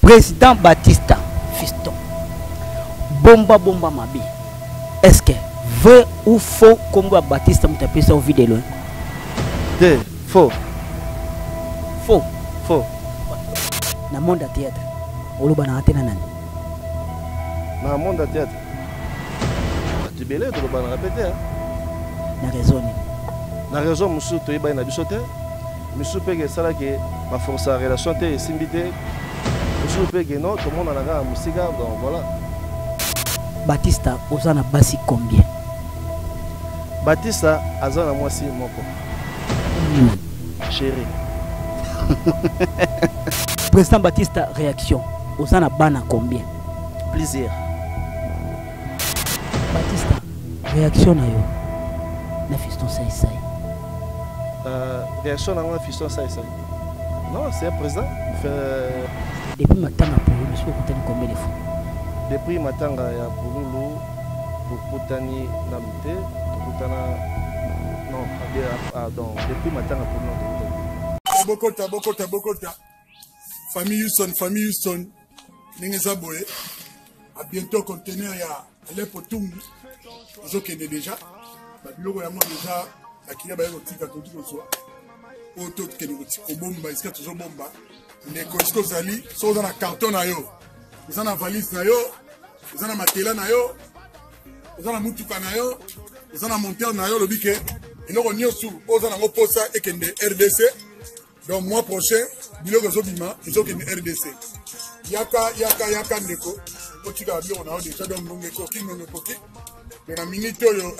Président Batista Fiston bomba bomba mabe est-ce que vrai ou faux kombo ya Batista moto apesa yo vie de loin te faux faux faux na monde ya théâtre olobanaka te na nani na monde ya théâtre bato ebele tolobanaka mpe te na raison nini na raison mosusu toyebani na biso te misusu mpe ke esalaki baforsa relation te esimbi te mosusu mpe ke non tomonana kaka mosika donc voilà batista oza na basi combien batista aza na mwasi moko chéri président batista réaction oza na bana combien plusieurs batista réaction na yo na fiston saisai euh, réaction na ngo na fiston saisai non c'est un président euh... depuis matanga pululu soki okutani combien de fois depuis matanga ya pululu tokutani nanu te tokutana non ah, donc depuis matanga pululu tokutani bokota bokota bokota famille houston famille houston ndenge eza boye a bientôt conteneur ya alepo tungu ezokende déjà babiloko yango déjà bakiliya baye kotika toki kozwa oyo tokende kobomba esika tozobomba ndeko esika ozali soki oza na carton na yo oza na valise na yo oza na matela na yo oza na motuka na yo oza na monteur na yo olobi ke eloko nyonso oyo oza nango mposa ekende rdc donc mois prochain biloko ezobima ezokende rdc yaka yaka yaka ndeko otika biloko na yo deja donc ngonga ekoki ngonga ekoki donc na minute oyo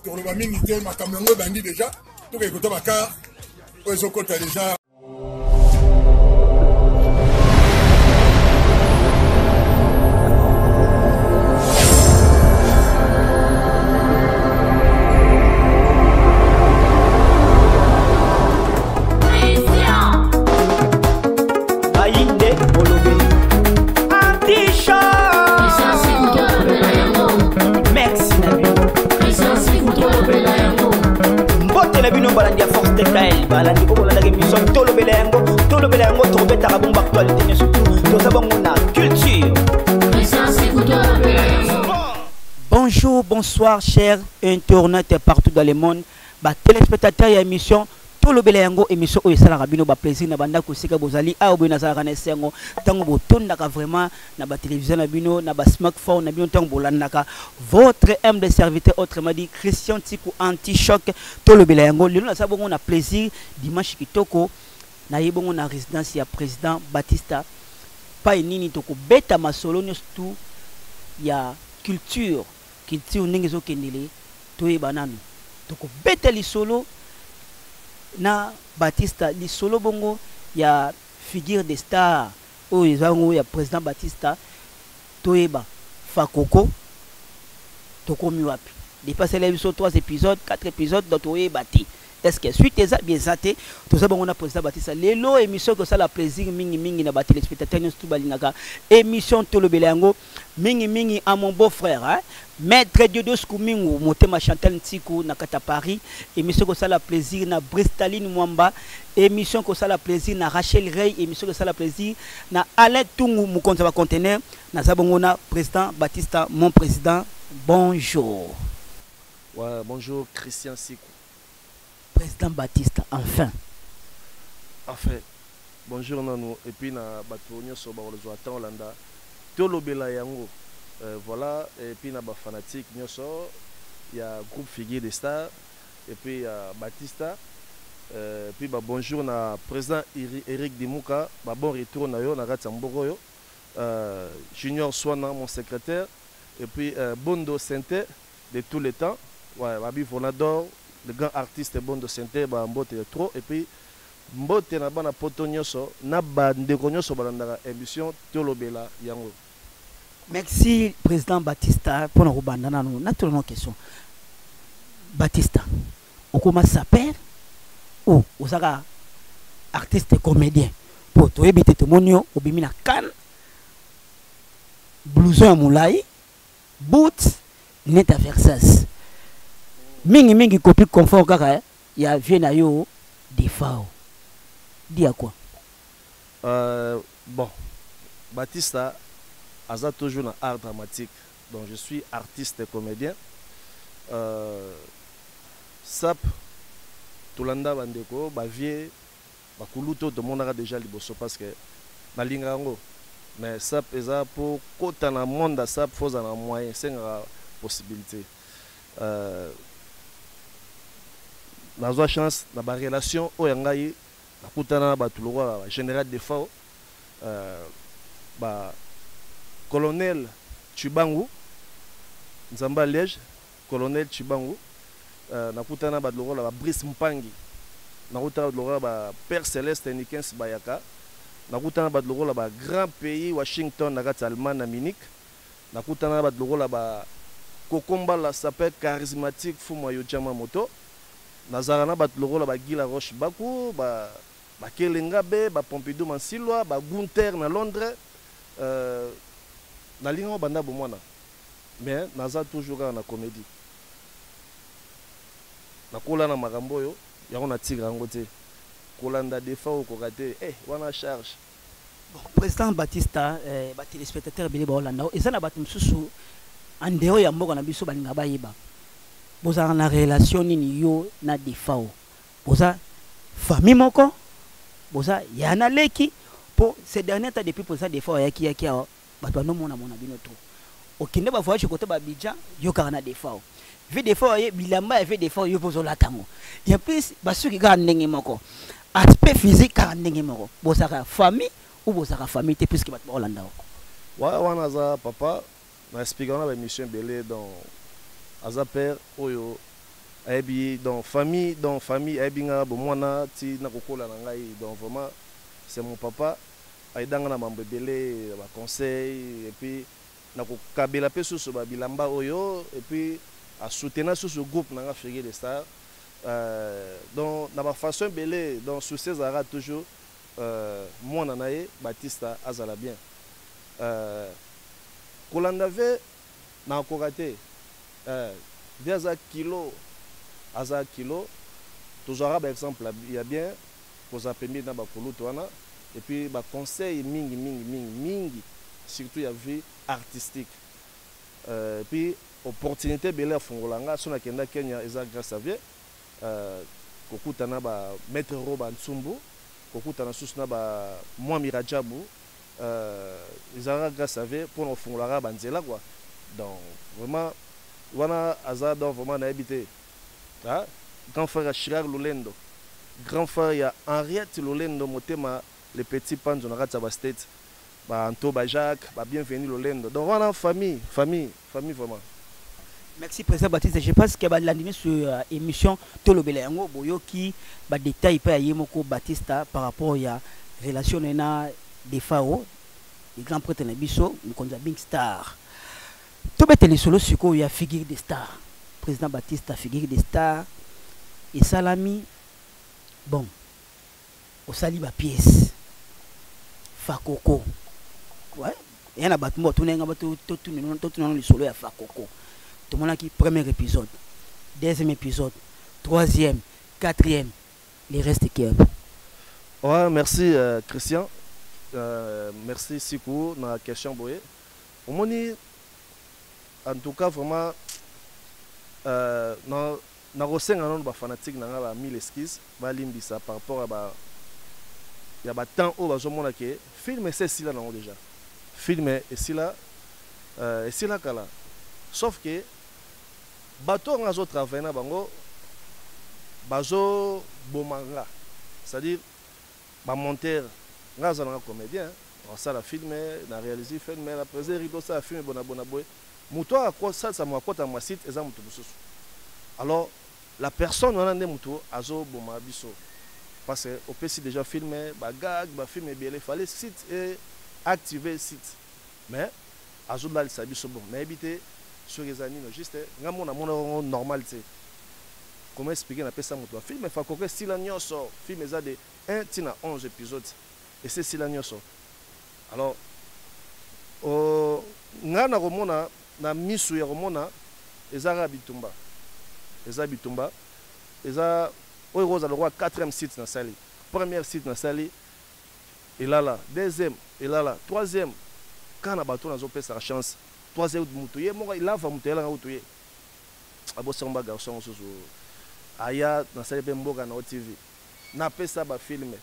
tokoloba mingi te makambo yango ebandi deja tokei kota bakar oyo ezokota deja Balandi ya force tkl balandi oyo bolandaka émission tolobela yango tolobela yango tokobetaka bongo baactualité nyonso toza bongo na culture. Bonjour, bonsoir, chers internautes partout dans le monde. Ba téléspectateurs ya émission tolobela yango émission oyo esalaka bino ba plaisir na bandako esika bozali awa boye nazalaka na esengo ntango botondaka vraiment na ba télévision na bino na ba smartphone na bino ntango bolandaka votre humble serviteur autrement dit Christian Tiku anti-choc tolobela yango lelo naza bongo na plaisir dimanche kitoko naye bongo na résidence ya président Batista pai nini tokobeta masolo nyonso tu ya culture culture ndenge ezokendele toyeba nanu tokobeta lisolo na Batista lisolo bongo ya figure de star oyo eza yango ya président Batista toyeba fakoko tokomi wapi depuis asala biso 3 épisodes 4 épisodes donc toyeba te est-ce que suite eza bien eza te toza bongo na président Batista lelo émission ekosala plaisir mingi mingi na batelespectateur nyonso tu balingaka émission tolobela yango mingi mingi à mon beau frère hein? Maître Diodos Kumingu motema Chantal Ntiku na kata Paris émission kosala plaisir na Bristaline Mwamba émission kosala plaisir na Rachel Rey émission kosala plaisir na Alain Tungu mokonzi ba conteneur naza bongo na président Batista mon président bonjour. Ouais, bonjour Christian Sikou. Président Batista enfin. Enfin bonjour nanu et puis na bato nyonso bakozwa temps olanda tolobela yango voilà et puis na ba fanatique nyonso ya groupe figure de star et puis ya Batista et puis ba bonjour na président Eric Dimuka ba bon retour na yo na kati ya mboka oyo Junior Swana mon secrétaire et puis Bondo Sente de tous les temps ouais babi Volador le grand artiste Bondo Sente ba mbote trop et puis mbote na bana poto nyonso na bandeko nyonso balandaka émission tolobela yango. Merci président Batista pour nous rubanda nanu na tourner question. Batista okoma sapeur ou osaka artiste comédien pour toyebi te tomoni yo obimi na canne blouson ya molai boot net à Versace mingi mingi copie confort kaka ya vie na yo defao di ya quoi? Bon. Batista aza toujours na art dramatique, donc je suis artiste et comédien. Sap tolanda bandeko bavieux, bakulutu oyo tomonaka déjà liboso, parce que nalingaka yango. Mais sap eza po kota na monde ya sap, faut ozala na moyen, esengaka possibilité. Nazwa chance na barelation oyo ya ngai, nakutana na bato lokola ba général Defao, ba colonel Chibangu, Nzamba Liège, colonel Chibangu. Nakutana na bato lokola ba Brice Mpangi, nakutana bato lokola ba Père Céleste Nikens Bayaka, nakutana bato lokola ba Grand Pays Washington na kati ya Allemagne na Munich, nakutana na bato lokola ba Kokombala sapeur charismatique Fuma Yojama Moto, nazalaka na bato lokola ba Gila Roche Baku, ba Bakelengabe, ba Pompidou Mansilwa, ba Gunther na Londres. Nalinga banda bomwana, mais naza toujours kaka na comédie. Nakola na makambo oyo yango na tigre yango te, kolanda Defao okoka te, wana charge. Bon, président Batista, batéléspectateur ebele baolanda, eza na bato mosusu en dehors ya mboka na biso balinga bayeba bozalaka na relation nini yo na Defao. Boza famille moko, boza ya na leki? Po ces derniers temps, depuis président Defao ayaki yaki awa, bato banomona mona bino trop. Okende bavoyage kote baAbidjan, yokaka na Defao, vieux Defao ye bilamba ya vieux Defao yo mpo ozolata yango. En plus basuki kaka ndenge moko, aspect physique kaka ndenge moko. Bozalaka famille ou bozalaka famille te, puisque bato baolanda oko? Wana aza papa na expliquer wana baémission ebele. Donc aza père oyo ayebi, donc famille, donc famille ayebi nga bomwana ti na kokola na ngai. Donc vraiment c'est mon papa, ayedanga na mambo ebele, baconseil, et puis na kokabela mpe susu babilamba oyo, et puis asoutenir susu groupe na nga Figure de Star. Donc na bafaçon ebele, donc souci ezalaka toujours mwana na ye Batista azala bien. Kolanda ve nakoka te, ve aza kilo, aza kilo. Tozwaka baexemple ya bien kozala pembeni na bakulutu wana, et puis baconseil mingi mingi mingi mingi, surtout ya vie artistique. Et puis opportunité ebele afungola nga so nakenda Kenya, eza grâce à vieux. Kokutana ba maître Roba Ntsumbu, kokutana susu na ba Mwami Rajabu, ezalaka grâce à vieux mpona kofungolaka banzela quoi. Donc vraiment wana aza, donc vraiment nayebi te, ah, grand frère ya Chirag Lolendo, grand frère ya Henriette Lolendo Motema, le petit Panzo na kati ya bastate, banto ba Jacques ba Bienvenu Lolendo. Donc wana famille, famille, famille vraiment. Merci président Baptiste. Je pense que balandi sur émission Tolobela yango, boyoki ba détail pe ya ye moko Baptiste par rapport ya relation na Defao, le grand prêtre na biso, mokonzi ya Big Star. Tobeteli solo sikoyo ya Figure de Star. Président Baptiste, Figure de Star esalami, bon, osali ba pièce Fakoko. Ouais, ya na bato moko tunenga bato totuna lisolo ya Fakoko. Tomonaki premier épisode, deuxième épisode, troisième, quatrième, les restes qui? Ouais, merci Christian. Merci Sikou na question boye. Omoni, en tout cas vraiment na nakosenga nano bafanatique na nga ba mille excuses, balimbisa par rapport ya ba ya batemps oyo bazomona ke film ese esila nango déjà. Film esila, esila kala, sauf que bato oyo nga azotravaille na bango bazoboma nga, c'est-à-dire bamonteur. Nga aza nanga comédien, asala film na réalise film na président Eric, osala film bona bona boye, moto oyo akosalisa mo akota mwa site eza moto mosusu. Alors la personne wana nde moto azoboma biso, parce que opesi déjà film, bagag, bafilm ebele, fallait site e activer site, mais azolalisa biso. Bon, nayebi te soki eza nini. Juste nga mona mona yango normal te. Comment expliquer? Napesa moto bafilm Fakoko, esila nyonso. Film eza de 1 ntina 11 épisode, ese esila nyonso. Alors nga na komona na misu ya komona eza kaka bitumba, eza bitumba, eza oyo ekozala lokola quatrième site nasali. Première site nasali. Elala deuxième, elala troisième, kaka na bato nazopesaka chance. Troisième, moto ye moko elava, moto ayelanga kutu ye abosango. Bagarçon mosusu aya, nasali mpe mboka na OTV, napesa bafilms,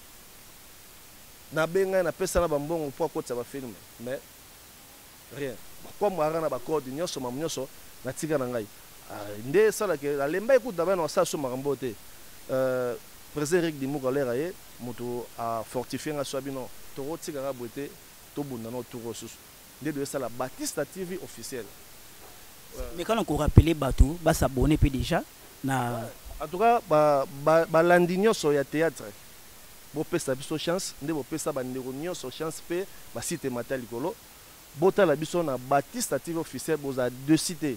nabengai, napesa na bambongo mpo akotisa bafilms, mais rien. Comme aka na bacode nyonso, mamu nyonso natika na ngai. Ah, nde esalaka alemba ekuta bana asala so makambo te. Président Eric Dimuka alera ye moto afortifie nga so bino tokotikaka boye te, tobunda no tour osusu nde do esala Batista TV officiel. Mais quand on rappeler bato bas'abonner mpe déjà na En tout cas, balandi nyonso ya théâtre, bopesa biso chance nde bopesa bandeko nyonso chance mpe basite mata likolo. Botala biso na Batista TV officiel, bozala dessus te.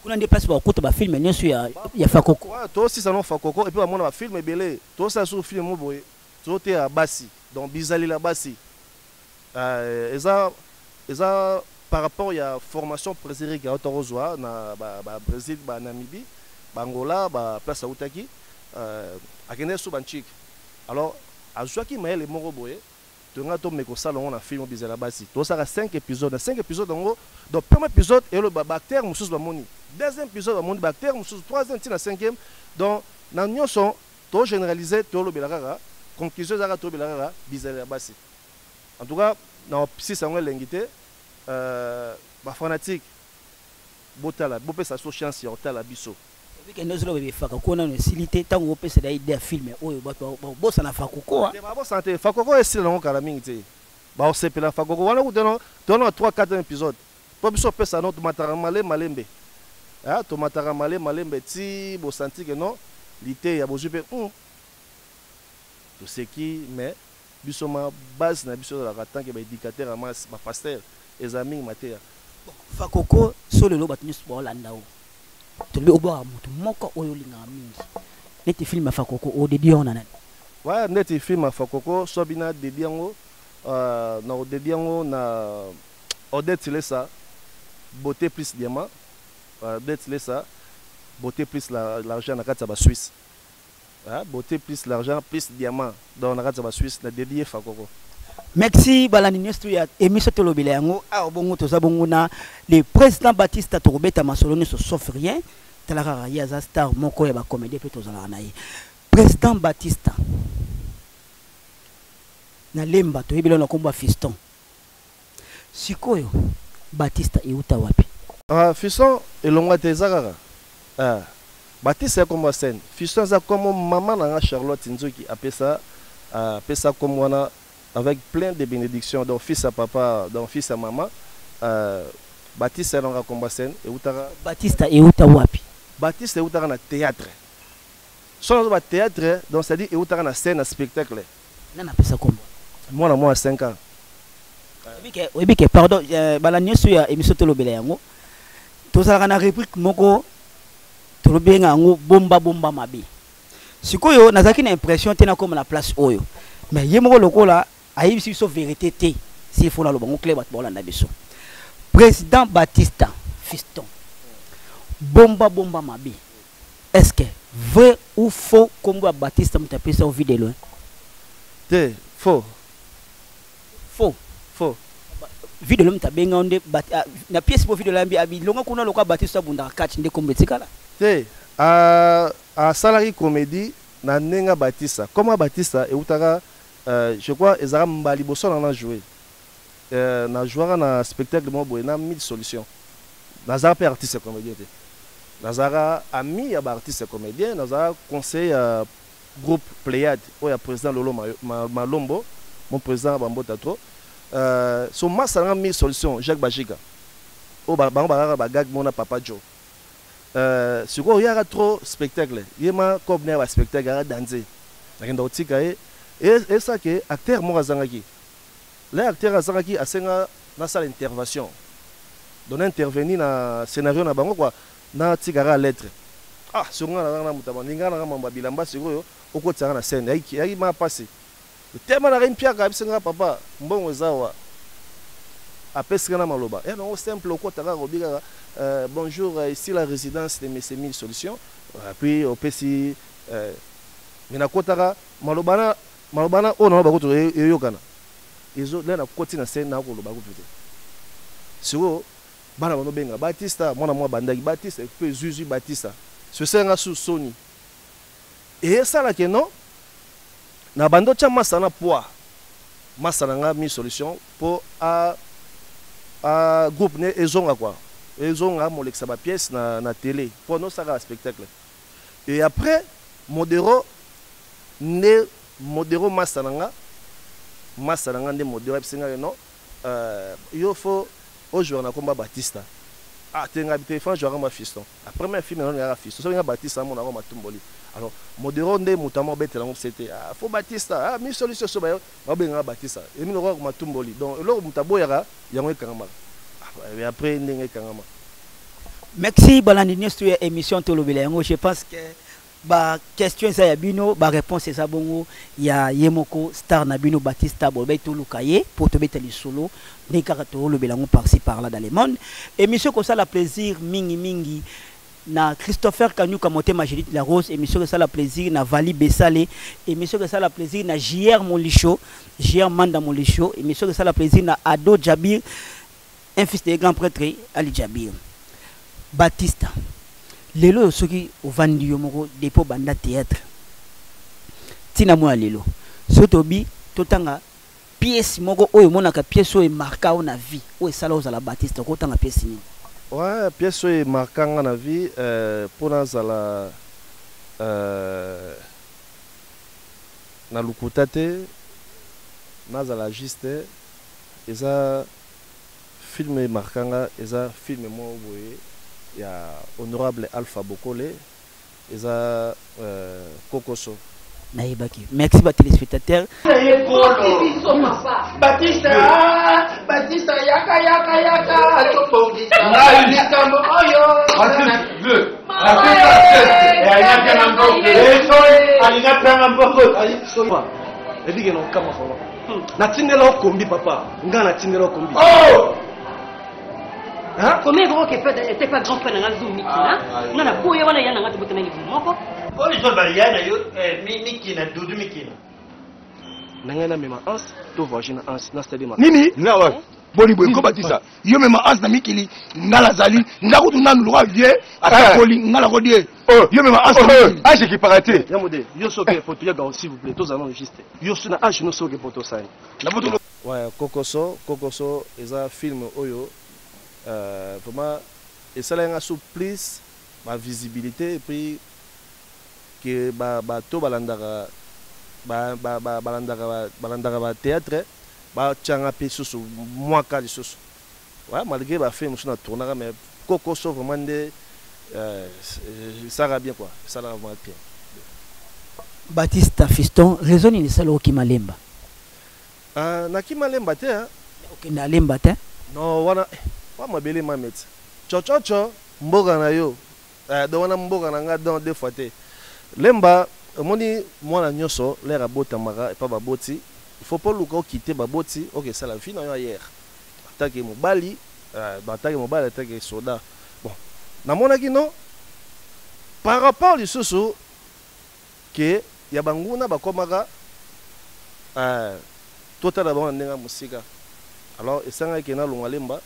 Kuna nde place bakokuta bafilms nyonso ya Fakoko. Ouais, tosisa no Fakoko et puis bamona bafilms ebele. Tosala sur film mo boye, tozoteya basi, donc bizalela basi. Eza par rapport ya formation président Eric auta kozwa na Brésil, Banamibie, Bangola, baplace autaki, akende so banchike. Alors azwaki mayele moko boye, tonga tomeka kosala yango na film bizala basi. Tosalaka 5 épisode. Na 5 épisode yango, donc premier épisode eloba baacteur mosusu bamoni, deuxième épisode bamoni baacteur mosusu, troisième, ntina cinquième. Donc na nyonso togénéralise, tolobela kaka conclusion ezalaka tolobela kaka bizala ya basi. En tout cas, na sisa yango elengi te. Bafanatique botala, bopesa so chance ya kotala biso. Obikende ozoloba befaka ko nano esili te. Ntango opesela idée ya film oyo, bato babosana Fakoko. Te, babosana te. Fakoko esila nango kala mingi te. Baosepela Fakoko wana kuta towana 3 4 épisode, mpo biso opesa no tomataka male malembe. Ah, tomataka male malembe ti bosanti ke non, liteya bozwi mpe toseki. Mais biso ma base na biso ezalaka tant que baéducateur ya masse, bapasteur, eza mingi mateya. Fakoko, so lelo bato nyonso baolanda o, tolobi obwaka motu moko oyo olingaka mingi neti film ya Fakoko, odédier yango na nani? Ouais, neti film ya Fakoko, so bina dédier yango, na odédier yango na Odette Lesa, beauté plus diamant. Odette Lesa, beauté plus l'argent na kati ya Basuisse. Ah, beauté plus l'argent plus diamant, donc na kati ya Basuisse, na dédier Fakoko. Merci. Balandi nyonso ya émission Tolobela yango, awa bongo toza bongo na le président Baptiste. Tokobeta masolo nyonso sauf rien. Tala kaka ye, aza star moko ya bacomédien mpe tozalaka na ye. Président Baptiste, na Lemba toyebi lelo na nkombo ya Fiston. Sikoyo Baptiste euta wapi? Ah, Fiston elongwa te, eza kaka. Ah, Baptiste ya kombo ya scène. Fiston aza kombo mama na nga Charlotte Nzoki apesa, apesa kombo wana avec plein de bénédictions. Donc fils à papa, donc fils à maman. Baptiste elonga kombo ya scène eutaka. Baptiste euta wapi? Baptiste eutaka na théâtre. So nazoba théâtre, donc c'est à dire eutaka na scène, na spectacle. Nani apesa kombo? Mwana mwa 5 ans. Oyebi ke, pardon, bala nyonso ya émission Tolobela yango, tozalaka na rubrique moko tolobenga yango bomba bomba mabe. Sikoyo nazalaki na impression te nakóma na place oyo, mais ye moko lokola ayebisi biso vérité te, s'il faut naloba ngo clair, bato baolanda biso. Président Baptiste Fiston, bomba bomba mabe, est ce que vrai ou faux, kombo ya Baptiste moto apesa yo Vue de Loin? Te, faux. Faux? Faux. Vue de Loin moto abenga yo nde na pièce po Vue de Loin ambi abilonga kuna lokola Baptiste abundaka kati nde kombo etikala. Te, asalaki comédie na ndenge Batista. Comme Batista eutaka, je crois ezalaka mbala liboso na na joué, na jouaka na spectacle moko boye na mille solutions. Nazalaka mpe artiste comédien te, nazalaka ami ya baartiste comédien, nazalaka conseiller ya groupe Pléiade oyo ya président Lolo Malombo, mon président bambota trop. So masa nanga mille solutions, Jacques Bajika oyo bango bakaka bagag mona papa Joe. Sikoyo oyaka trop spectacle, ye ma cope na ya baspectacle aka danse, nakenda kotika ye. Esake acteur moko azangaki le acteur azangaki, asenga nasala intervention, donc na intervenir na scénario na bango quoi, natikaka lettre. Ah, sikoyo nga nazanga na moto ndinga nanga mambo ya bilamba. Sikoyo okotisaka na scène yaki ma pasi tema naki mpiaka abisinga papa mbongo eza wa apesika na maloba ya nango simple, okota kaka, obi kaka bonjour, ici la résidence de monsieur Mille Solutions, puis opesi mais nakotaka maloba na maloba na oyo nango bakoto eyokana. Ezo là nakoti na scène, nakoloba kutu te. Sikoyo bana banobenga Batista, mwana mwa bandaki Batista mpe zuizui Batista, soesenga su soni esalaka non. Na bando otya masa na poids, masa na nga mi solution mpo a groupe ne ezonga quoi, ezonga molekisa bapièce na télé mpo nosaka spectacle. Et après Modero nde, Modero masa na nga, masa na nga nde Modero ayebisi nga non, yo faut ojouer na komba Batista. Ah te, nga te, faut jouer ma fiston. La première film na nga fiston, soki nga Batista amona yango matumboli. Alors Modero nde moto amo obetela yango sete, ah faut Batista, ah mi solution so bayo babengaka Batista emi lokola matumboli. Donc eloko moto aboyaka yango ekangamaka. Ah, et après ndenge ekangama. Merci balandi nyonso ya émission Tolobela yango. Je pense que baquestion eza ya bino, baréponse eza bongo ya ye moko star na bino Batista. Bolobai toluka ye mpo tobeta lisolo ndenge kaka tolobela yango par-ci par-là dans le monde. Émission kosala plaisir mingi mingi na Christopher Kanyuka Motema, Judith La Rose. Émission kosala plaisir na Vali Besale. Émission kosala plaisir na JR Molisho, JR Manda Molisho. Émission kosala plaisir na Ado Jabir, un fils de grand prêtre Ali Jabir. Batista, lelo oyo soki ovandi yo moko, depuis obanda théâtre ntina mwa lelo, soki tobi totanga pièce moko oyo omonaka pièce oyo emarka oyo na vie, oyo esala ozala Batista, okotanga pièce nini? Ouais, pièce oyo emarka nga na vie, mpo nazala na lokuta te, nazala juste, eza film emarka nga, eza film moko boye ya honorable Alpha Bokole, eza Kokoso. Nayebaki. Merci batéléspectateur. Batista, Batista, yaka, yaka, yaka, tobongisa likambo oyo. Alinga pranga mbongo. Ebike na okama vraiment, natindela okombi papa nga, natindela okombi. Combien ekoki ete pa grand frère na nga zu Mikina, nga na boya wana ya na nga, tobotana libu moko. Oyo so baya na yo Mikina, Dudu Mikina. Na ngai namema Anse to voyage na Anse na stade. Nini nga wa boni boye kobatisa yo mema Anse na mikili, nga nazali nga kutu nanu loka vie atakoli nga nakodie yo mema Anse na mikili. Age ekipaka te. Ya mode yo soki poto yaga, s'il vous plaît, tozala nano juste yo so na age no soki poto osali. Na poto. Ouais, Kokoso, Kokoso eza film oyo vraiment esalaki nga su plus ba visibilité et puis ke bato balandaka balandaka bathéâtre, batianga mpe susu mwaka lisusu. Ouais, malgré bafilm mosusu na tournaka, mais Kokoso vraiment nde esalaka bien quoi, esalaka vraiment bien. Batista Fiston, raison nini esala okima Lemba? Nakima Lemba te, hein. Okende alemba te? Non, wana wa mabele mameti tsotsotsho mboka na yo, donc wana mboka na nga, donc deux fois te Lemba. Omoni mwana nyonso lere abotamaka epa baboti, il faut mpo luka okite baboti, okesala vie na yo ailleurs, atake mobali, atake mobali, atake soda. Bon, namonaki non, par rapport lisusu ke ya banguna bakomaka totala bango na ndenge ya mosika. Alors esangaki ke nalongwa Lemba,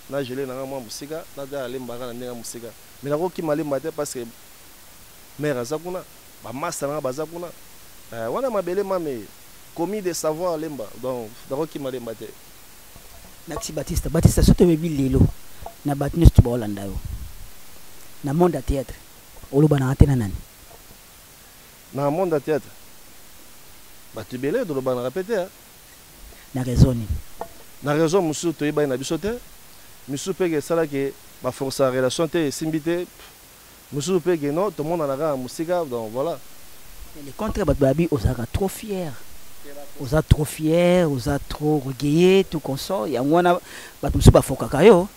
na gele na nga mwa mosika, natala Lemba kaka na ndenge ya mosika, mais nakokima Lemba te parce que mare aza kuna, bamasta na nga baza kuna. Wana mabele mame commis de savoir Lemba, donc nakokima Lemba te. Merci Batista. Batista, soki toyebi lelo na bato nyonso to baolanda yo na monde ya théâtre, oloba nanga te na nani? Na monde ya théâtre, bato ebele tolobanaka mpe te, hein. Na raison nini? Na raison mosusu toyebani na biso te, misusu mpe ke esalaki baforce relation te, esimbi te, mosusu mpe ke non, tomonana kaka mosika, donc voilà. Mais le contraire, bato babi ozalaka trop fier, oza trop fier, oza trop orgueilleux, tout consort. Yango wana bato mosusu bafokaka yo.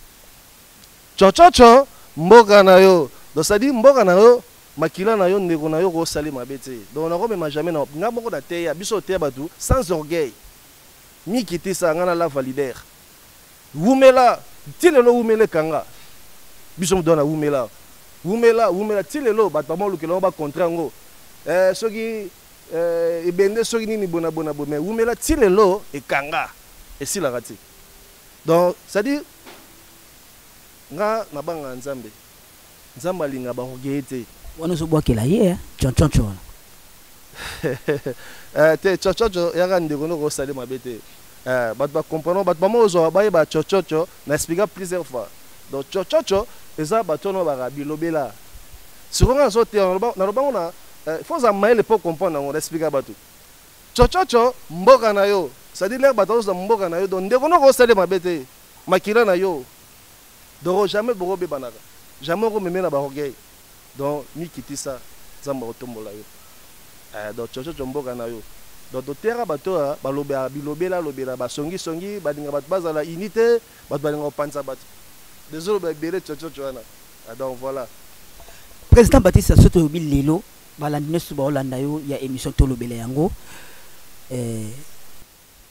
Tsotsotsho mboka na yo, donc c'est-à-dire mboka na yo, makila na yo, ndeko na yo kosali mabe te. Donc nakomema jamais na nga moko na teya biso, oteya bato sans orgueil. Mikitisa, nga na lava leader wumela ti lelo, wumela ekanga biso moto wana, wumela, wumela, wumela ti lelo. Bato bamolukela yango, bacontre yango, soki ebende, soki nini, bona bona boye, mais wumela ti lelo ekanga. Esilaka te. Donc, c'est-à-dire, nga nabangaka Nzambe. Nzambe alinga ba orgueilleux te. Wana ozobwakela ye tchonchoncho wana. Eh, te tchonchoncho yaka ndeko noko osali mabe te. Eh, bato ba comprendre bato bamo ozwa bayeba tchonchoncho na expliquer plusieurs fois. Donc tchonchoncho eza bato wana baka bilobela. Sikoyo nga nazo te naloba ngo na eh, faut ozala mayele po comprendre yango na expliquer bato. Tchonchoncho mboka na yo, c'est-à-dire l'air bato azozwa mboka na yo donc ndeko noko osali mabe te. Makila na yo. Donc jamais boko bebanaka. Jamais oko meme na ba orgueil. Donc mikitisa Nzambe akotombola yo. Eh, donc chochocho mboka na yo. Donc toteyaka bato oyo balobela bilobela lobela basongi songi balinga bato bazala uni te, bato balinga kopanza bato. Désolé ba ebele chochocho wana. Ah, donc voilà. Président Baptiste soki toyobi lelo balandi nyonso baolanda yo ya émission tolobela yango eh,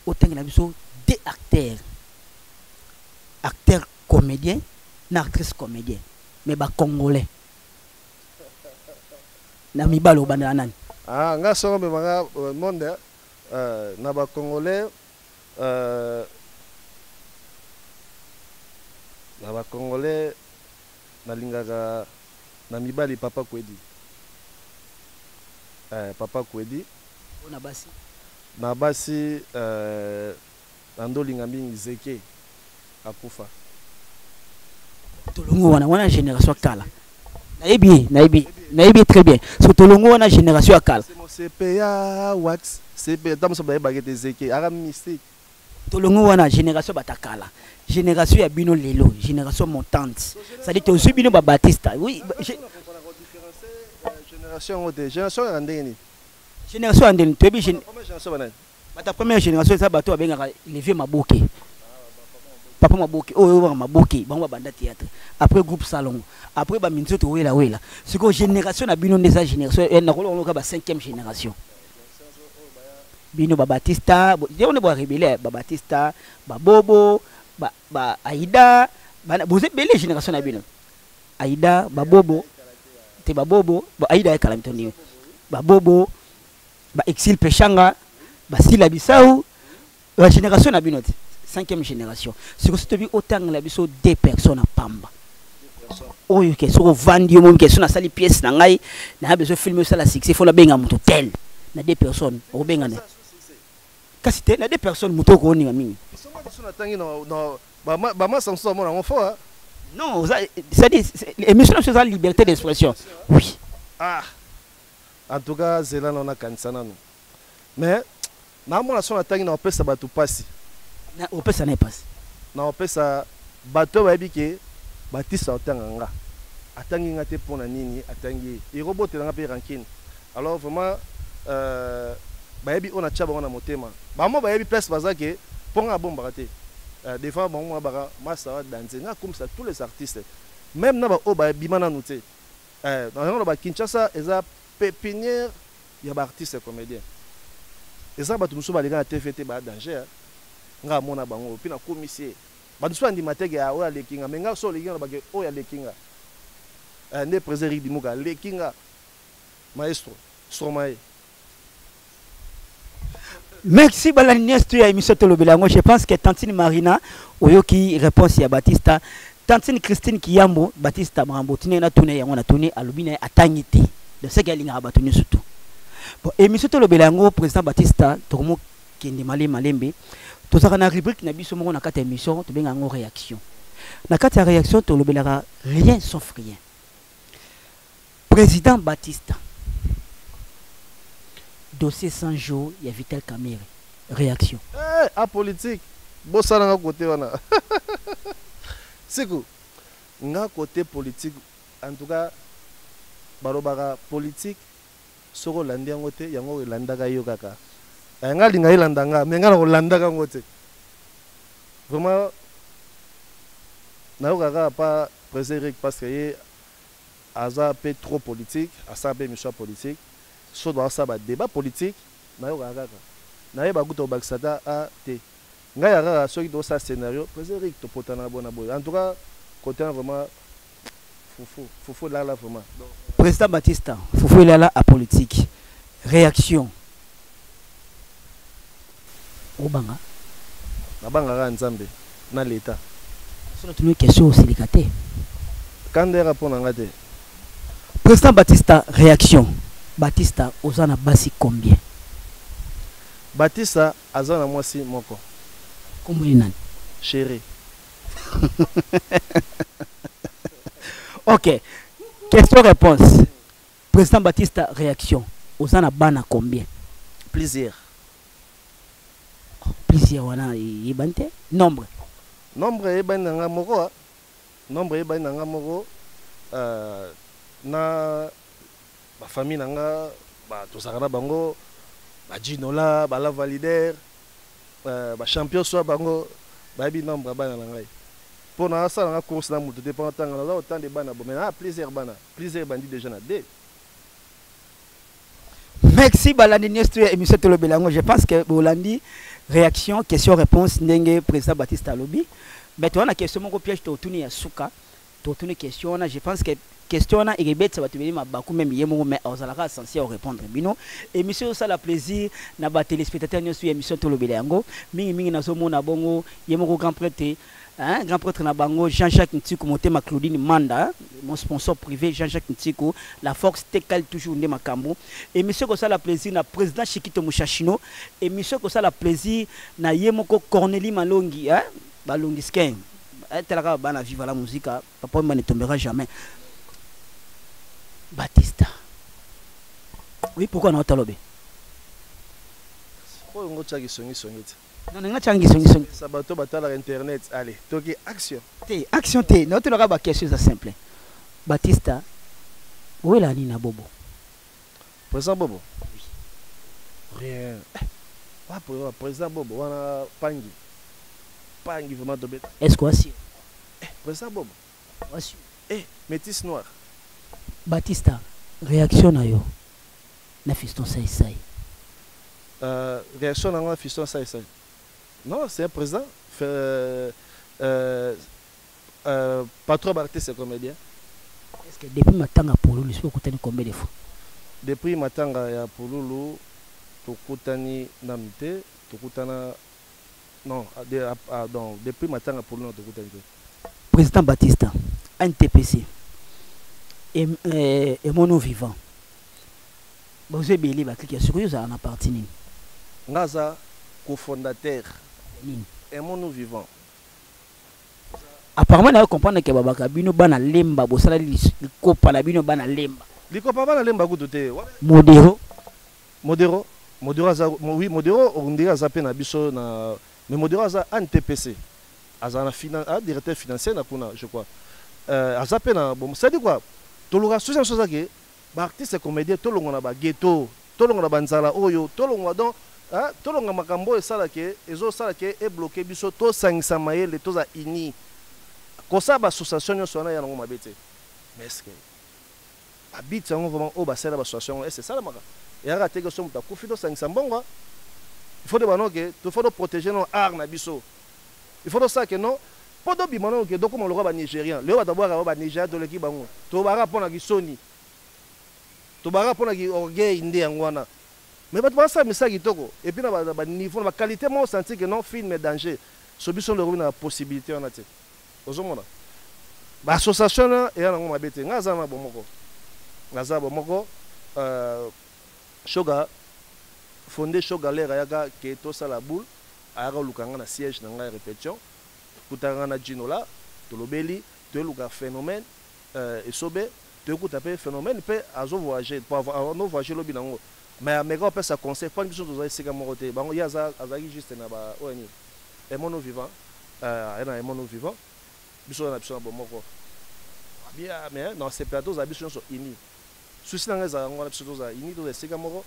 otangela biso deux acteurs acteur comédien na actrice comédien mais ba congolais na mibali obandela nani ah nga songo memanga euh, monde euh, na ba congolais euh, na ba congolais nalingaka na mibali papa kwedi eh, papa kwedi na basi na basi euh, na ndolinga mingi zeke akufa tolongo wana wana génération kala nayebi ye nayebi nayebi très bien so tolongo wana génération ya kala CPA wax CPA ntango mosusu bayebaki ete zeke aka mystique tolongo wana génération bata kala génération ya bino lelo génération montante c'est-à-dire tozwi bino babatista oui génération yango te génération ya ndenge nini génération ya ndenge toyebi bato ya première génération eza bato babengaka les vieux maboke papa maboke oyo oyobaka maboke bango babanda théâtre après groupe salongo après baminzoto wela wela sikoyo génération na bino nde eza génération eh, nakolokoloka ba cinquième génération bino babatista yango nde boarebele babatista babobo ba aida boza ebele génération na bino aida babobo te babobo aida ekala mito babobo ba exil peshanga basila bisau ba génération na bino te cinquième génération sikoyo soki tobi otangela biso deux personnes na pamba oyo ke soki ovandi yo momi ke so nasali pièce na ngai naya besoin film osala succès fo nabenga moto tel na deux personnes okobenga na kasi te na deux personnes moto okoninga mingi bamasa mosusu bamona yango fo non c'est-à-dire émission na biso eza liberté d'expression oui ah En tout cas zela nano nakanisa nano mais naamona so natangi na opesa bato mpasi opesa naye mpasi na opesa bato oyo bayebi ke batista otanga nga atangi nga te mpo na nini atangi ye ekobotela nga mpe rancune alors vraiment euh, bayebi oyo natya bango na motema bango bayebi place baza ke mpo nga abombaka te euh, devant bango mwa baka masa wa danze nga akomisa tous les artistes même na baoyo babima nanu te Eh, na yango loba Kinshasa eza pépinière ya ba artistes comédiens. Eza bato mosusu baleka na TV te ba danger. Nga amona bango puis na komisi ye. Bato mosusu bandima te ke ah, oyo aleki nga mais nga so oleki nga lobake oyo aleki nga. Eh, nde président Eric Dimuka aleki nga. Maestro Stromae. Merci balandi nyonso ya émission tolobela yango. Je pense que Tantine Marina oyoki réponse ya Batista. Tantine Christine Kiyambo Batista makambo tine na tune yango na tune alobi na atangi te. Donc c'est alingaka bato nyonso tout. Bon émission tolobela yango président Batista tokomo kende male malembe. Tozaka na rubrique na biso moko na kati ya émission tobenga yango réaction. Na kati ya réaction tolobelaka rien sauf rien. Président Batista dossier 100 jours ya Vital Kamerhe réaction. Eh, hey, apolitique bosala nga côté wana siku nga côté politique en tout cas balobaka politique soki olandi yango te yango elandaka yo kaka eh, nga alinga elanda nga me nga nakolandaka yango te vraiment nayokaka kaka pa président Eric parce que ye aza pe trop politique asala pe emission ya politique soki bazosala ba débat politique nayokaka kaka nayeba kuta kobakisa ata a te ngai ya kaka soki tozosala scénario président Eric topotana bona boye en tout cas côté vraiment fufu fufu elala vraiment. Président Batista fufu elala à politique réaction obanga. Nabangaka Nzambe na l'État. Soki natuni question osilika te. Kanda yaka mpo na nga te. Président Batista, réaction. Batista oza na basi combien? Batista aza na mwasi moko. Kombo ye nani? Chérie. Ok. Question réponse. Président Batista, réaction. Oza na bana combien? Plusieurs. Oh, plusieurs wana eyebani te. Nombre. Nombre eyebani na nga moko. Nombre eyebani na nga moko na ba famille na nga ba tozalaka na bango ba Ginola, ba La Valider, ba champion soit bango bayebi nombre ya bana na ngai. Mpo na asala nga course na moto te mpo natanga naza autant de bana bo mais na plusieurs bana, plusieurs bandi déjà na deux. Merci balandi nyonso ya émission tolobela yango. Je pense que bolandi réaction question réponse ndenge président Baptiste alobi. Mais toza na question moko piège totuni ya suka. Totuni question wana, je pense que question wana ekebetisa bato ebele mabaku meme ye moko, mais ozalaka censé ya répondre bino. Émission osala plaisir na ba téléspectateurs nyonso ya émission tolobela yango. Mingi mingi nazomona bongo ye moko grand prêtre, hein, grand prêtre na bango Jean-Jacques Ntiku Motema Claudine Manda, hein, mon sponsor privé Jean-Jacques Ntiku, la force tekal toujours nde makambo. Émission kosala plaisir na président Chikito Mushashino, émission kosala plaisir na ye moko Cornelie Malongi, hein, Balongi Sken. Telaka bana viva la musique, papa ne tombera jamais. Batista. Oui, pourquoi na otalobe? Oyo ngo tiaki songi songi te. Non, nga tiaki songi songi. Sa bato batala internet, allez, toki action. Te, action te. Na otaloka ba question za simple. Batista, wela nini na Bobo? Président Bobo? Oui. Rien. Eh, président Bobo wana pangi. Pangi vraiment tobeta. Est-ce quoi si? Eh, président Bobo. Wasi. Eh, métis noir. Batista, réaction na yo. Na fiston sai sai. Réaction na fiston sai sai. Non, c'est un président. Patron artiste et comédien. Est-ce que depuis Matanga Pululu, tu as combien de fois? Depuis Matanga ya Pululu, tokutani nanu te, tokutana non, de, a, a, donc depuis Matanga Pululu tokutani te. Président Batista, NTPC, et mono vivant. Bozo ebele ba clique sikoyo ozala na parti nini? Ngaza cofondateur nini? Aimons-nous vivant. Apparemment na comprendre que babaka bino bana lemba bosala likopa na bino bana lemba. Likopa bana lemba kutu te. Modero. Modero, Modero aza, oui, Modero on dirait aza pe na biso na mais Modero aza NTPC. Aza na finan-, directeur financier na kuna, je crois. Aza pe na bon, c'est dit quoi? Toloka sosi sosa ke ba artiste comédien tolongo na ba ghetto, tolongo na banzala oyo, tolongo donc, hein, tolonga makambo esala ke ezo sala ke e bloquer biso to sangisa mayele toza uni. Kosa ba association nyonso wana ya nango mabe te. Mais est-ce que ba bit yango vraiment oyo basala ba association est-ce que salamaka? Eyaka te ke so moto akufi to sangisa mbongo. Il faut de bano ke to faut protéger nos art na biso. Il faut ça que non po to bima non ke dokoma lokola ba Nigérian. Leo bato bwaka ba Nigéria to leki bango. To bara pona ki soni. To bara pona ki orgueil nde yango wana. Mais bato basala misala kitoko. Et puis na ba niveau, na ba qualité moko sentir que non film est danger. So biso nde na possibilité wana te. Ozomona. Ba association na eya nango mabe te. Nga aza na bomoko. Nga aza bomoko, Shoga fondé Shoga l'air ayaka ke tosala boule, ayaka koluka nga na siège na nga ya répétition. Kutaka nga na Ginola, tolobeli, toyeluka phénomène, esobe, toyekuta pe phénomène pe azo voyager, po ano voyager lobi nango. Mais ameka opesa conseil, po biso tozali esika moko te. Bango ye azalaki juste na ba oyo nini? Aimons-nous vivant. Aye na Aimons-nous vivant. Biso na biso na bomoko. Bien, mais non, c'est plateau za biso nyonso uni. Souci na nga ezala yango wana, biso tozala uni, tozala esika moko.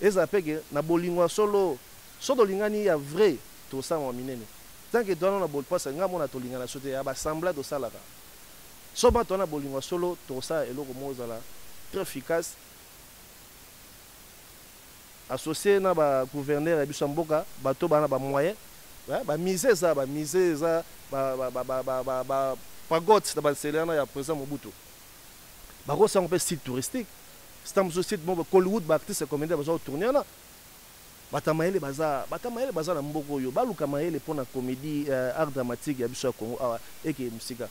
Ezala pe ke na bolingo ya solo, so tolingani ya vrai, tosala minene. Tant que toza na bol parce nga mona tolingana so te, ya ba semblant tosalaka. So ba toza na bolingo ya solo, tosala eloko moko ezala très efficace. Associé na ba gouverneur ya biso ya mboka, bato ba na ba moyen, ba musée eza, ba musée eza, ba, ba, ba, ba, ba, ba, ba pagode na ba nsele wana ya président Mobutu. Bakosango pe site touristique. C'est un site moko Hollywood ba artiste comédien bazo tourner wana. Bato ya mayele baza, bato ya mayele baza na mboka oyo, baluka mayele pona comedie, art dramatique ya biso ya Congo awa ekeye mosika.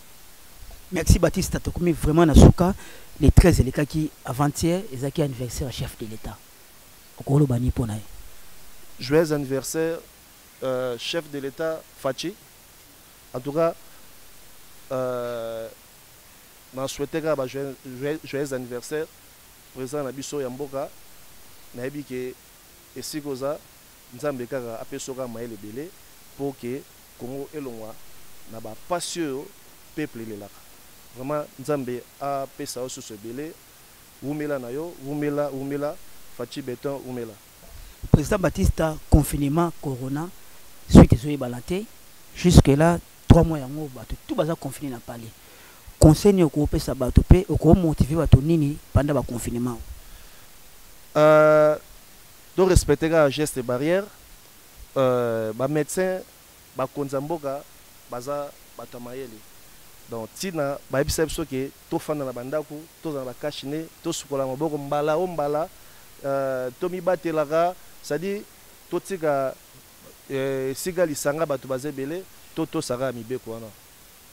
Merci Batista, tokomi vraiment na suka. Le 13 elekaki avant-hier, ezalaki anniversaire ya chef de l'État. Okoloba nini pona ye? Joyeux anniversaire chef de l'État Fatshi. En tout cas, euh, na souhaiter kaka ba joyeux anniversaire président na biso ya mboka. Nayebi ke esika oza, Nzambe kaka apesa yo kaka mayele ebele po ke Congo elongwa na ba pasi oyo peuple elelaka. Vraiment Nzambe apesa yo susu ebele. Wumela na yo, wumela, wumela, Fatshi Beton wumela. President Batista, confinement, corona, suite ezoyebana te. Jusque là, 3 mois yango bato tout baza confiné na palais. Conseil nini okopesa bato pe okomotiver bato nini pendant ba confinement? To respecter kaka geste barrière. Ba médecins, bakonzi ya mboka baza bato ya mayele. Donc tina bayebisa biso ke tofanda na bandako, tozala na ba cache-nez, tosukola maboko mbala o mbala, tomibatelaka, c'est-à-dire totika esika lisanga bato baza ebele, totosaka mibeko wana.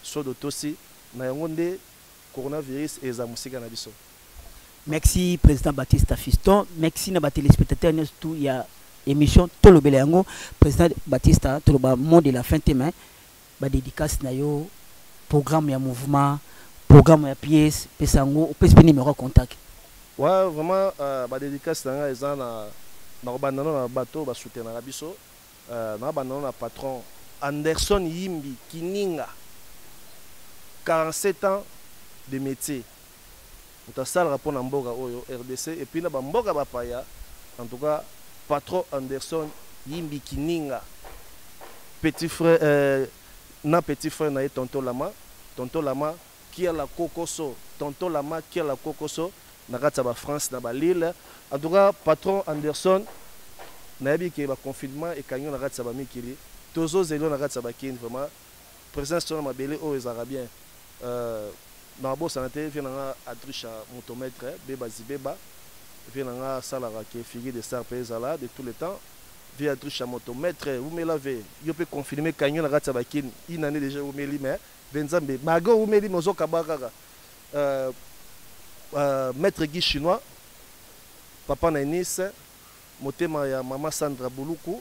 Sodo tosi na yango nde coronavirus eza mosika na biso. Merci président Baptiste Fiston, merci na ba téléspectateurs nyonso tout ya émission Tolobela yango. Président Baptiste, toloba mot de la fin te, mais ba dédicace na yo, programme ya mouvement, programme ya pièce, pesa yango, opesi pe numéro ya contact. Ouais, vraiment, ba dédicace na nga eza na na kobanda na bato ba soutenaka biso. Na banda na patron Anderson Yimbi Kininga, 47 ans de métier. Moto asalaka mpo na mboka oyo RDC et puis na ba mboka bapaya. En tout cas, patron Anderson Yimbi Kininga, petit frère, na petit frère na ye tonton Lama, tonton Lama Kiala Kokoso, tonton Lama Kiala Kokoso na kati ya ba France na ba Lille. En tout cas, patron Anderson, nayebi ke ba confinement ekangi yo na kati ya ba mikili, tozozela yo na kati ya ba Kin. Vraiment présence to na mabele oyo ezalaka bien. Na bosana te vie na nga Adrisha motomètre beba zibeba, vie na nga asalaka ke figure de star pe ezala de tout le temps. Vie Adrisha motomètre wumela ve yo pe confinement ekangi yo na kati ya ba Kin une année déjà wumeli, mais ve Nzambe malgré wumeli mais ozokaba kaka. Maître Guy Chinois, papa na Nice, motema ya mama Sandra Buluku,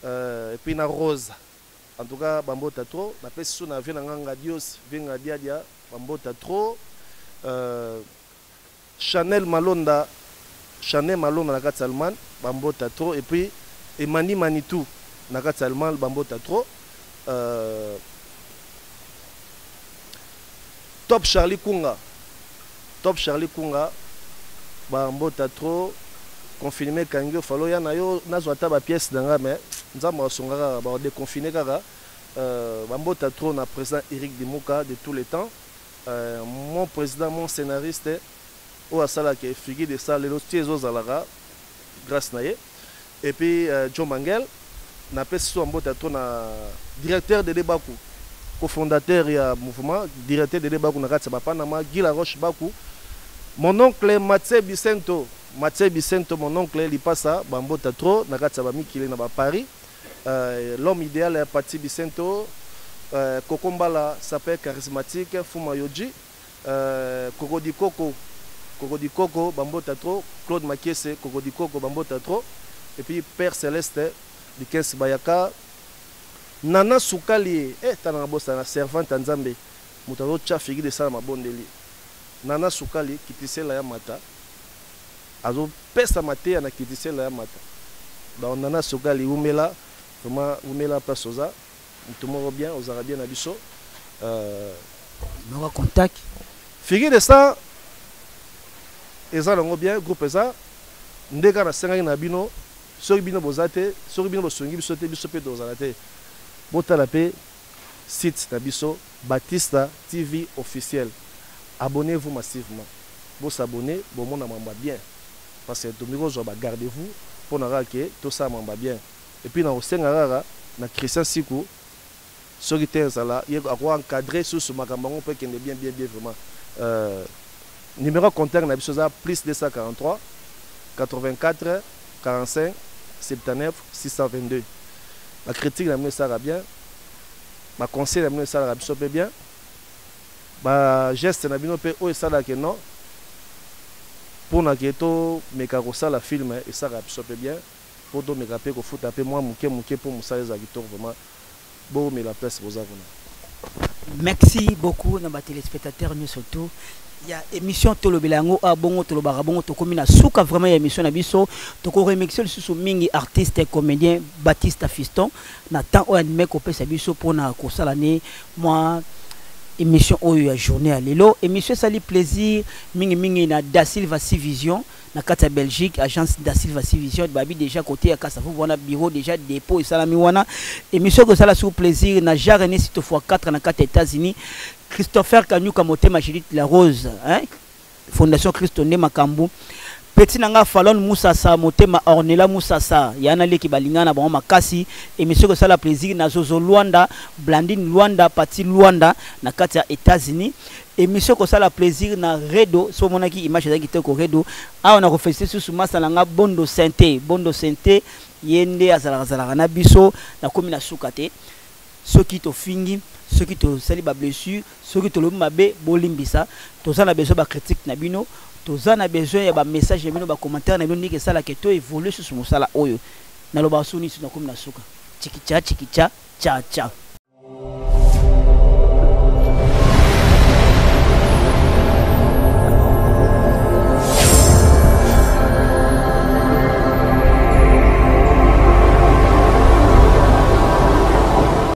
et puis na Rose. En tout cas, bambota trop. Na pesi so na vie na nga Ngadios, vie Ngadiadia, bambota trop. Chanel Malonda, Chanel Malonda na kati Allemagne, bambota trop. Et puis Emani Manitou na kati Allemagne, bambota trop. Top Charlie Kunga, Top Charlie Kunga, bambota trop. Confinement ekangi yo, falo ya na yo nazwa ata ba pièces na nga, mais Nzambe asunga kaka, ba déconfiner kaka. Bambota trop na président Eric Dimuka de tous les temps. Mon président, mon scénariste oyo asalaka figure de star lelo ti ezozalaka grâce na ye. Et puis Joe Mangel, napesi so bambota trop na directeur Dede Baku, cofondateur ya mouvement, directeur Dede Baku na kati ya ba Panama, Guy Laroche Baku, mon oncle Mathieu Bicento, Mathieu Bicento, mon oncle Lipasa, bambota trop na kati ya ba mikili na ba Paris. L'homme idéal ya Paty Bicento, Coco Mbala, sapeur charismatique, Fuma Yoji, Koko di Koko, Koko di Koko, bambota trop, Claude Makiese, Koko di Koko, bambota trop, et puis Père Céleste, Dikens Bayaka, Nana Sukali, tana bosa na servante ya Nzambe, moto azotia figure de sala mabondeli. Nana Sukali, kitisela ya mata, azopesa mateya na kitisela ya mata. Donc Nana Sukali, wumela, vraiment wumela place oza, moto moko bien, ozalaka bien na biso. Noko contact. Figure de star, eza nango bien, groupe eza, nde kaka nasengaki na bino, soki bino boza te, soki bino bosungi biso te, biso pe tozala te. Botala pe site na biso Batista TV officiel. Abonnez-vous massivement. Bo s'abonner, bomona mamba bien. Parce que tomi kozwa ba gardez-vous pona kaka ke tosala mamba bien. Et puis na kosenga kaka na Christian Siku soki te ezala ye ako encadrer susu makambo yango pe kende bien bien bien vraiment. Numéro contact na biso eza plus 243 84 45 79 622. Ba critique na bino esalaka bien, ba conseil na bino esalaka biso mpe bien, ba geste na bino mpe oyo esalaka ke non mpona ke tomeka kosala film esalaka biso mpe bien mpo tomeka mpe kofuta mpe mwa moke moke mpo mosala ezala kitoko vraiment. Bowumela place boza kuna. Merci beaucoup na ba téléspectateurs nyonso tout ya émission tolobela yango ah, bongo tolobaka bongo tokomi na suka vraiment ya émission na biso. Tokoremercie lisusu mingi artiste et comédien Baptiste Fiston na temps oyo andimaki kopesa biso mpona kosala ne mwa émission oyo ya journée ya lelo. Émission esali plaisir mingi mingi na Da Silva Civision na kati ya Belgique, agence Da Silva Civision babi déjà côté ya Kasavubu wana bureau déjà dépôt esalami wana. Émission ekosala sur plaisir na Jean René Sito fois 4 na kati ya États-Unis, Christopher Kanyuka Motema Judith La Rose, hein? Fondation Christo nde makambo. Petit nanga Falon Moussasa Motema Ornella Moussasa yana leki balingana bango makasi. Émission ekosala plaisir na Zozo Luanda, Blandine Luanda, Pati Luanda na kati ya États-Unis. Émission ekosala plaisir na Redo, so omonaki image ezalaki kitoko Redo. Awa na koféliciter susu masa na nga Bondo Sainte, Bondo Sainte ye nde azalaka zalaka na biso. Nakomi na suka te, soki tofingi, soki tosali ba blessure, soki tolobi mabe, bolimbisa. Toza na besoin ba critique na bino, toza na besoin ya ba message na bino, ba commentaire na bino, ndenge esalaka to évoluer susu mosala oyo. Nalobaka soni, nakomi na suka. Chikicha chikicha cha cha.